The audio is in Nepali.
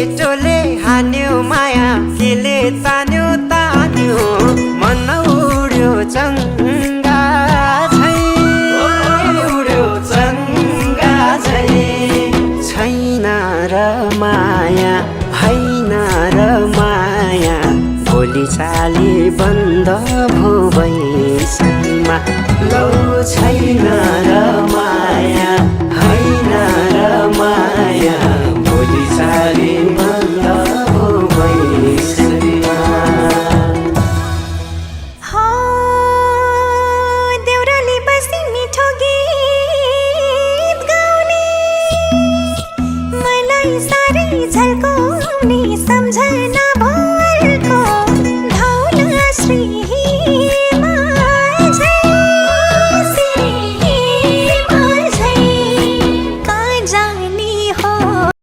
केटोले हान्यो माया केले तान्यो तान्यो मन उड्यो चङ्गा झै उड्यो चङ्गा झै छैन र माया हैन र माया भोलि चाली बन्द भो बैसैमा लौ छैन र माया हैन र माया भोलि चाली बन्द भो बैसैमा देउराली बसी मिठो गीत गाउने मलाई साह्रै झल्काउने सम्झना